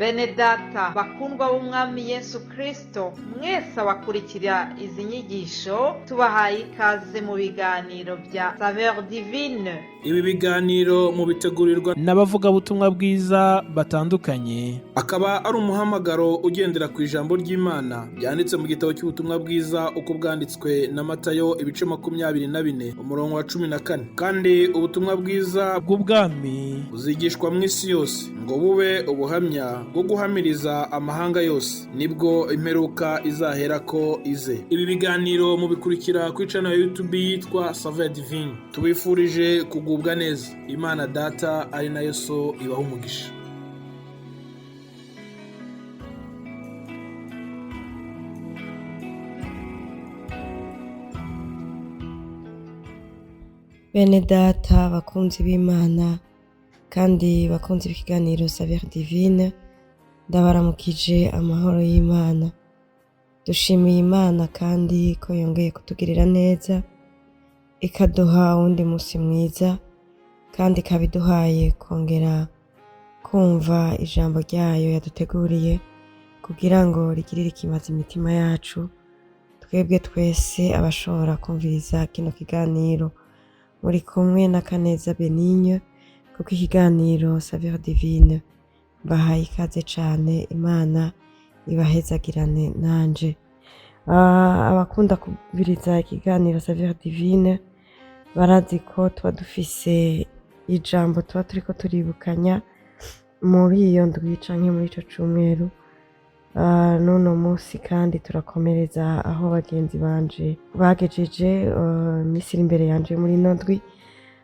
Bene data bakundwa b'Umwami Yesu Kristo, mwese abakurikira izi nyigisho, tubahaye ikaze mu biganiro bya Saveur Divine. Ibi biganiro mubitegurirwa n'abavugabutumwa bwiza batandukanye, akaba ari umuhamagaro ugendera ku ijambo ry'Imana ryanditse mu gitabo cy'ubutumwa bwiza uko bwanditswe na Matayo, ibice 24, umurongo wa 14. Kandi ubutumwa bwiza bw'ubwami buzigishwa mu isi yose ngo bube ubuhamya bwo guhamiriza amahanga yose, nibwo imperuka izaherako ize. Ibi biganiro mubikurikira kuri channel ya YouTube yitwa Saveur Divine. Tubifurije kugubwa neza. Imana Data ari nayo So ibaha umugisha. Bene data bakunzi b'Imana kandi bakunzi b'ikiganiro Saveur Divine, ndabaramukije amahoro y'Imana. Dushimiye Imana kandi ko yongeye kutugirira neza, ikaduha uwundi munsi mwiza, kandi ikaba iduhaye kongera kumva ijambo ryayo yaduteguriye kugira ngo rigirire ikimazi imitima yacu, twebwe twese abashobora kumviriza kino kiganiro. Muri kumwe na Kaneza Benigne kuko ikiganiro Saveur Divine. Mbahaye ikaze cane, Imana ibahezagirane nanje. Abakunda kumviriza ikiganiro Saveur Divine barazi ko tuba dufise ijambo tuba turiko turibukanya muri iyo ndwi canke muri ico cumweru. N'uno munsi kandi turakomereza aho bagenzi banje bagejeje imisi iri imbere yanje. Muri ino ndwi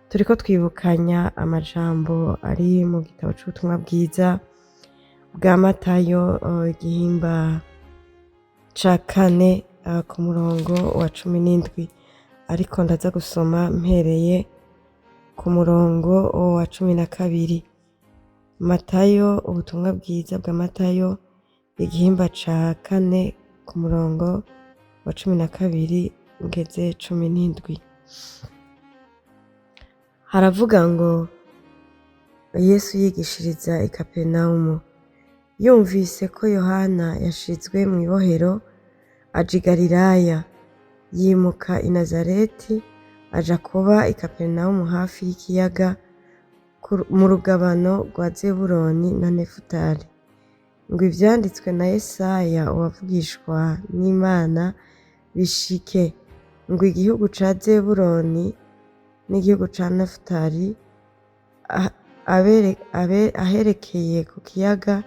turiko twibukanya amajambo ari mu gitabo c'ubutumwa bwiza bwa Matayo, igihimba ca 4, ku murongo wa 17, ariko ndaza gusoma mpereye ku murongo wa 12. Matayo, ubutumwa bwiza bwa Matayo, igihimba ca 4, ku murongo wa 12 ngeze 17. Haravuga ngo: Yesu yigishiriza i Kaperinawumu. Yumvise ko Yohana yashizwe mw'ibohero, aja i Galilaya. Yimuka i Nazareti aja kuba i Kaperinawumu hafi y'ikiyaga, mu rugabano rwa Zebuloni na Nefutali, ngo ivyanditswe na Yesaya uwavugishwa n'Imana bishike, ngo: Igihugu ca Zebuloni n'igihugu ca Nefutali, aherekeye ku kiyaga,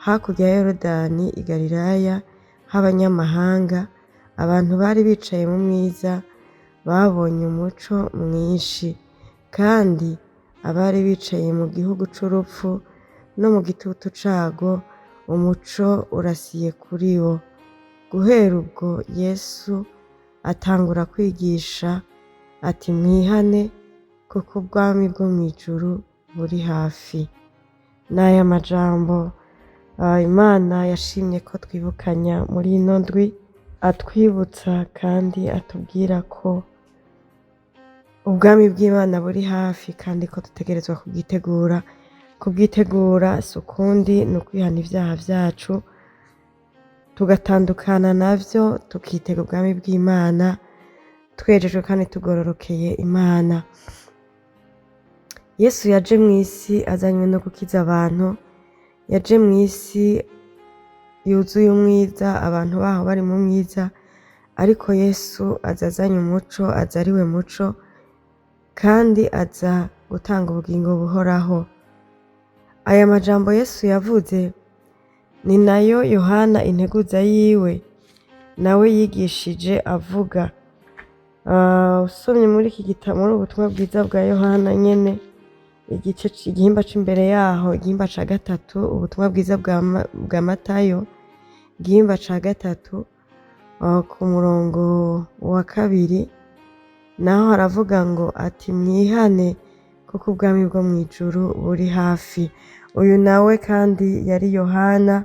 hakurya ya Yorodani, i Galilaya h'abanyamahanga, abantu bari bicaye mu mwiza babonye umuco mwinshi, kandi abari bicaye mu gihugu c'urupfu no mu gitutu cago, umuco urasiye kuri bo. Guhera ubwo Yesu atangura kwigisha ati: Mwihane, kuko ubwami bwo mw'ijuru buri hafi. N'aya majambo Imana yashimye ko twibukanya muri ino ndwi, atwibutsa kandi atubwira ko ubwami bw'Imana buri hafi kandi ko dutegerezwa kubwitegura. Kubwitegura si ukundi, ni ukwihana ibyaha vyacu, tugatandukana navyo, tukitega ubwami bw'Imana twejejwe kandi tugororokeye Imana. Yesu yaje mw'isi azanywe no gukiza abantu. Yaje mw'isi yuzuye umwiza, abantu baho bari mu mwiza, ariko Yesu aza azanye umuco, aza ari we muco, kandi aza gutanga ubugingo buhoraho. Aya majambo Yesu yavuze ni nayo Yohana integuza yiwe nawe yigishije avuga. Usomye muri iki gitabo, muri ubutumwa bwiza bwa Yohana nyene, igice, igihimba c'imbere yaho, igihimba ca 3, ubutumwa bwiza bwa Matayo, igihimba ca 3, ku murongo wa 2, naho haravuga ngo ati: Mwihane, kuko ubwami bwo mw'ijuru buri hafi. Uyu nawe kandi yari Yohana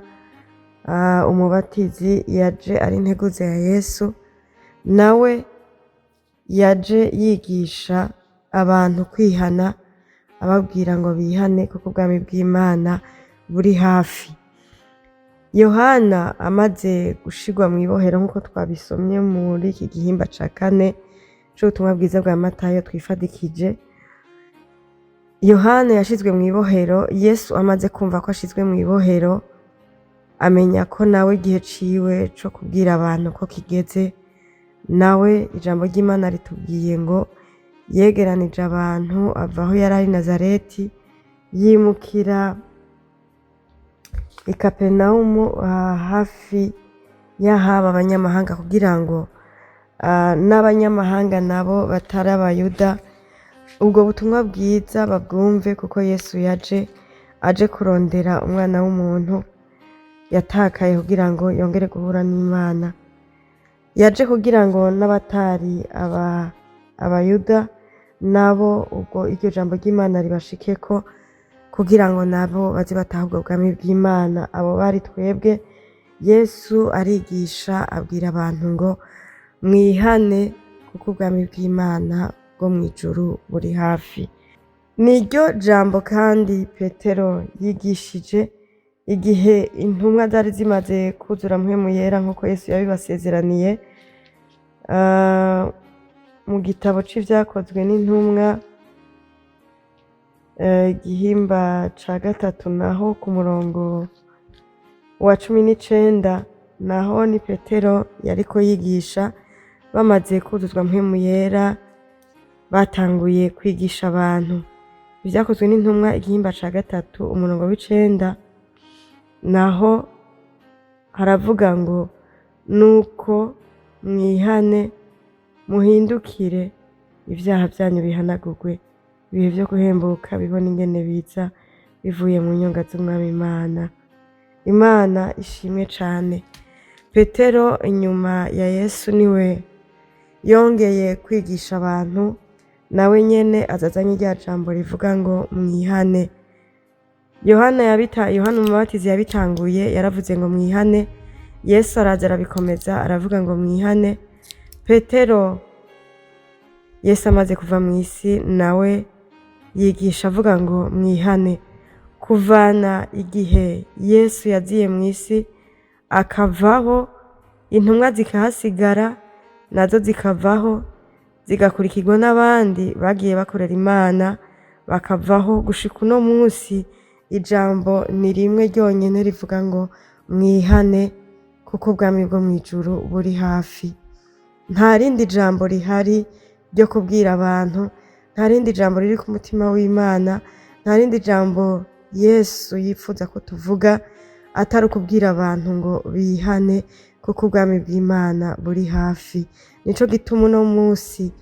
umubatizi, yaje ari integuza ya Yesu, nawe yaje yigisha abantu kwihana, ababwira ngo bihane kuko ubwami bw'Imana buri hafi. Yohana amaze gushirwa mw'ibohero nk'uko twabisomye muri iki gihimba ca kane c'ubutumwa bwiza bwa Matayo twifadikije, Yohana yashizwe mw'ibohero. Yesu amaze kumva ko ashizwe mw'ibohero, amenya ko nawe igihe ciwe co kubwira abantu ko kigeze. Nawe ijambo ry'Imana ritubwiye ngo yegeranije abantu, ava aho yari ari Nazareti, yimukira i Kaperinawumu, hafi y'ahaba abanyamahanga, kugira ngo n'abanyamahanga nabo batari abayuda ubwo butumwa bwiza babwumve, kuko Yesu yaje aje kurondera umwana w'umuntu yatakaye kugira ngo yongere guhura n'Imana. Yaje kugira ngo n'abatari abayuda nabo ubwo iryo jambo ry'Imana ribashikeko, kugira ngo nabo baze batahe ubwo bwami bw'Imana. Abo bari twebwe. Yesu arigisha, abwira abantu ngo mwihane kuko ubwami bw'Imana bwo mw'ijuru buri hafi. Niryo jambo kandi Petero yigishije igihe intumwa zari zimaze kuzura Mpwemu Yera nk'uko Yesu yabibasezeraniye. Mu gitabo c'Ivyakozwe n'Intumwa, igihimba ca gatatu, naho ku murongo wa 19, naho ni Petero yariko yigisha. Bamaze kuzuzwa Mpwemu Yera, batanguye kwigisha abantu. Ivyakozwe n'Intumwa, igihimba ca gatatu, umurongo w'9, naho haravuga ngo: "Nuko mwihane, muhindukire, ibyaha byanyu bihanagurwe, ibihe vyo guhembuka bibona ingene biza bivuye mu nyonga z'Umwami Imana." Imana ishimwe cane. Petero inyuma ya Yesu niwe yongeye kwigisha abantu, nawe nyene azazanye rya jambo rivuga ngo mwihane. Yohana Umubatizi yabitanguye, yaravuze ngo mwihane. Yesu araza arabikomeza, aravuga ngo mwihane. Petero, Yesu amaze kuva mu isi, nawe yigisha avuga ngo mwihane. Kuvana igihe Yesu yaziye mu isi akavaho, intumwa zikahasigara, nazo zikavaho, zigakurikirwa n'abandi bagiye bakorera Imana bakavaho, gushika uno munsi ijambo ni rimwe ryonyene rivuga ngo mwihane kuko ubwami bwo mw'ijuru buri hafi. Nta rindi jambo rihari ryo kubwira abantu, nta rindi jambo riri ku mutima w'Imana, nta rindi jambo Yesu yipfuza ko tuvuga atari ukubwira abantu ngo bihane kuko ubwami bw'Imana buri hafi. Nico gituma uno munsi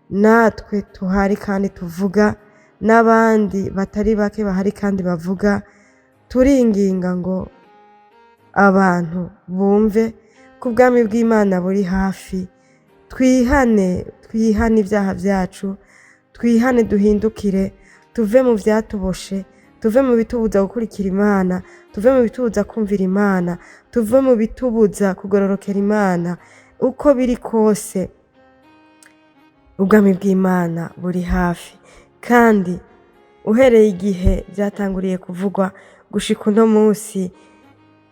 natwe tuhari kandi tuvuga, n'abandi batari bake bahari kandi bavuga, turinginga ngo abantu bumve ko ubwami bw'Imana buri hafi. Twihane, twihane ibyaha byacu, twihane, duhindukire, tuve mu vyatuboshe, tuve mu bitubuza gukurikira Imana, tuve mu bitubuza kumvira Imana, tuve mu bitubuza kugororokera Imana. Uko biri kose ubwami bw'Imana buri hafi. Kandi uhereye igihe byatanguriye kuvugwa gushika uno munsi,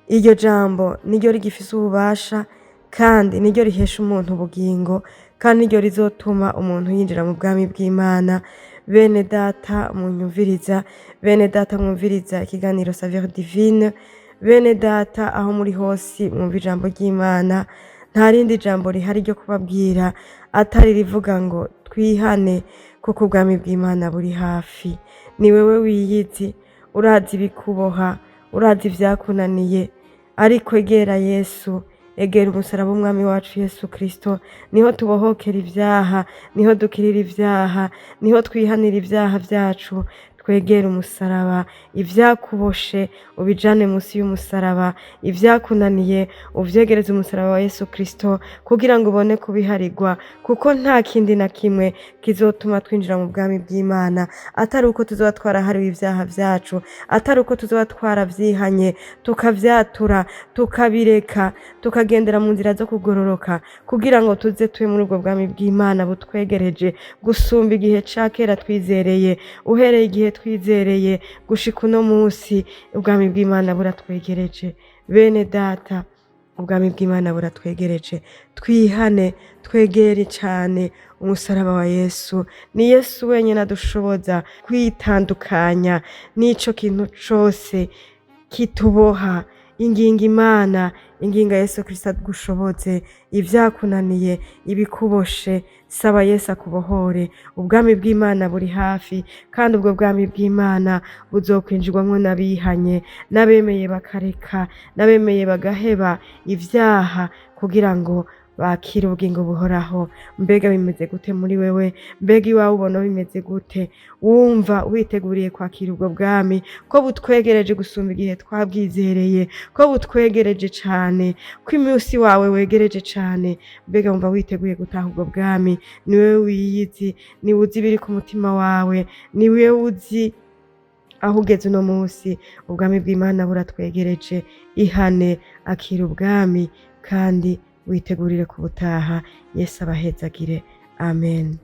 iryo jambo niryo rigifise ububasha, kandi niryo rihesha umuntu ubugingo, kandi niryo rizotuma umuntu yinjira mu bwami bw'Imana. Bene data munyumviriza, bene data mwumviriza ikiganiro Saveur Divine, bene data aho muri hose mwumva ijambo ry'Imana, nta rindi jambo rihari ryo kubabwira atari rivuga ngo twihane kuko ubwami bw'Imana buri hafi. Ni wewe wiyizi, urazi ibikuboha, urazi ibyakunaniye, ariko egera Yesu, egera umusaraba w'Umwami wacu Yesu Kristo. Niho tubohokera ibyaha, niho dukirira ibyaha, niho twihanira ibyaha byacu. Twegere umusaraba. Ivyakuboshe ubijane munsi y'umusaraba, ibyakunaniye uvyegereze umusaraba wa Yesu Kristo, kugira ngo ubone kubiharigwa, kuko nta kindi na kimwe kizotuma twinjira mu bwami bw'Imana atari uko tuzoba twarahariwe ibyaha vyacu, atari uko tuzoba twaravyihanye, tukavyatura, tukabireka, tukagendera mu nzira zo kugororoka, kugira ngo tuze tube muri ubwo bwami bw'Imana butwegereje gusumba igihe ca kera twizereye. Uhereye igihe twizereye gushika uno munsi, ubwami bw'Imana buratwegereje. Bene data, ubwami bw'Imana buratwegereje. Twihane, twegere cane umusaraba wa Yesu. Ni Yesu wenyine adushoboza kwitandukanya n'ico kintu cose kituboha. Inginga Imana, inginga Yesu Kristo agushobotse ibyakunaniye, ibikuboshe. Saba Yesu akubohore. Ubwami bw'Imana buri hafi, kandi ubwo bwami bw'Imana buzokwinjirwamwo n'abihanye, n'abemeye bakareka, n'abemeye bagaheba ivyaha kugira ngo bakire ubugingo buhoraho. Mbega bimeze gute muri wewe? Mbega iwawe ubona bimeze gute? Wumva witeguriye kwakira ubwo bwami, ko butwegereje gusumba igihe twabwizereye, ko butwegereje cane, ko iminsi wawe wegereje cane? Mbega wumva witeguye gutaha ubwo bwami? Ni wewe wiyizi, niwe uzi ibiri ku mutima wawe, ni wewe uzi aho ugeze uno munsi. Ubwami bw'Imana buratwegereje. Ihane, akira ubwami kandi witegurire kubutaha. Yesu abahezagire. Amen.